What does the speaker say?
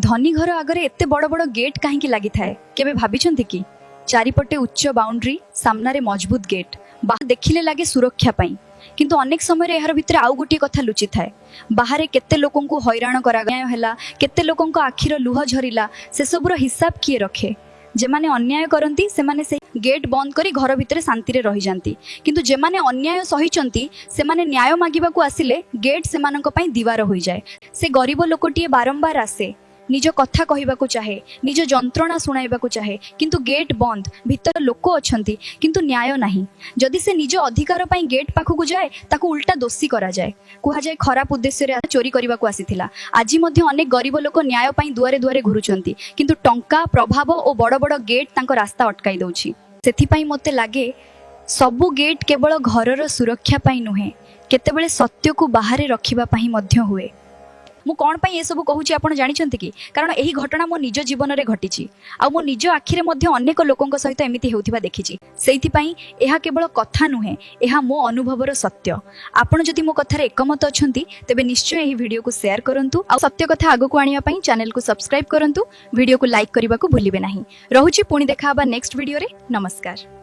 ଧନୀ ଘର ଆଗରେ ଏତେ ବଡ଼ ବଡ଼ ଗେଟ୍ କାହିଁକି ଲାଗିଥାଏ, କେବେ ଭାବିଛନ୍ତି କି? ଚାରିପଟେ ଉଚ୍ଚ ବାଉଣ୍ଡ୍ରି, ସାମ୍ନାରେ ମଜବୁତ ଗେଟ୍ ବା ଦେଖିଲେ ଲାଗେ ସୁରକ୍ଷା ପାଇଁ। କିନ୍ତୁ ଅନେକ ସମୟରେ ଏହାର ଭିତରେ ଆଉ ଗୋଟିଏ କଥା ଲୁଚିଥାଏ। ବାହାରେ କେତେ ଲୋକଙ୍କୁ ହଇରାଣ କରାଗଲା ହେଲା, କେତେ ଲୋକଙ୍କ ଆଖିର ଲୁହ ଝରିଲା, ସେସବୁର ହିସାବ କିଏ ରଖେ? ଯେମାନେ ଅନ୍ୟାୟ କରନ୍ତି, ସେମାନେ ସେଇ ଗେଟ୍ ବନ୍ଦ କରି ଘର ଭିତରେ ଶାନ୍ତିରେ ରହିଯାନ୍ତି। କିନ୍ତୁ ଯେମାନେ ଅନ୍ୟାୟ ସହିଛନ୍ତି, ସେମାନେ ନ୍ୟାୟ ମାଗିବାକୁ ଆସିଲେ ଗେଟ୍ ସେମାନଙ୍କ ପାଇଁ ଦିୱାର ହୋଇଯାଏ। ସେ ଗରିବ ଲୋକଟିଏ ବାରମ୍ବାର ଆସେ, ନିଜ କଥା କହିବାକୁ ଚାହେଁ, ନିଜ ଯନ୍ତ୍ରଣା ଶୁଣାଇବାକୁ ଚାହେଁ, କିନ୍ତୁ ଗେଟ୍ ବନ୍ଦ। ଭିତରେ ଲୋକ ଅଛନ୍ତି, କିନ୍ତୁ ନ୍ୟାୟ ନାହିଁ। ଯଦି ସେ ନିଜ ଅଧିକାର ପାଇଁ ଗେଟ୍ ପାଖକୁ ଯାଏ, ତାକୁ ଉଲ୍ଟା ଦୋଷୀ କରାଯାଏ। କୁହାଯାଏ, ଖରାପ ଉଦ୍ଦେଶ୍ୟରେ ଚୋରି କରିବାକୁ ଆସିଥିଲା। ଆଜି ମଧ୍ୟ ଅନେକ ଗରିବ ଲୋକ ନ୍ୟାୟ ପାଇଁ ଦୁଆରେ ଦୁଆରେ ଘୁରୁଛନ୍ତି, କିନ୍ତୁ ଟଙ୍କା, ପ୍ରଭାବ ଓ ବଡ଼ ବଡ଼ ଗେଟ୍ ତାଙ୍କ ରାସ୍ତା ଅଟକାଇ ଦେଉଛି। ସେଥିପାଇଁ ମୋତେ ଲାଗେ, ସବୁ ଗେଟ୍ କେବଳ ଘରର ସୁରକ୍ଷା ପାଇଁ ନୁହେଁ, କେତେବେଳେ ସତ୍ୟକୁ ବାହାରେ ରଖିବା ପାଇଁ ମଧ୍ୟ ହୁଏ। ମୁଁ କ'ଣ ପାଇଁ ଏସବୁ କହୁଛି, ଆପଣ ଜାଣିଛନ୍ତି କି? କାରଣ ଏହି ଘଟଣା ମୋ ନିଜ ଜୀବନରେ ଘଟିଛି ଆଉ ମୋ ନିଜ ଆଖିରେ ମଧ୍ୟ ଅନେକ ଲୋକଙ୍କ ସହିତ ଏମିତି ହେଉଥିବା ଦେଖିଛି। ସେଇଥିପାଇଁ ଏହା କେବଳ କଥା ନୁହେଁ, ଏହା ମୋ ଅନୁଭବର ସତ୍ୟ। ଆପଣ ଯଦି ମୋ କଥାରେ ଏକମତ ଅଛନ୍ତି, ତେବେ ନିଶ୍ଚୟ ଏହି ଭିଡ଼ିଓକୁ ସେୟାର କରନ୍ତୁ ଆଉ ସତ୍ୟ କଥା ଆଗକୁ ଆଣିବା ପାଇଁ ଚ୍ୟାନେଲକୁ ସବସ୍କ୍ରାଇବ୍ କରନ୍ତୁ। ଭିଡ଼ିଓକୁ ଲାଇକ୍ କରିବାକୁ ଭୁଲିବେ ନାହିଁ। ରହୁଛି, ପୁଣି ଦେଖା ହେବା ନେକ୍ସଟ ଭିଡ଼ିଓରେ। ନମସ୍କାର।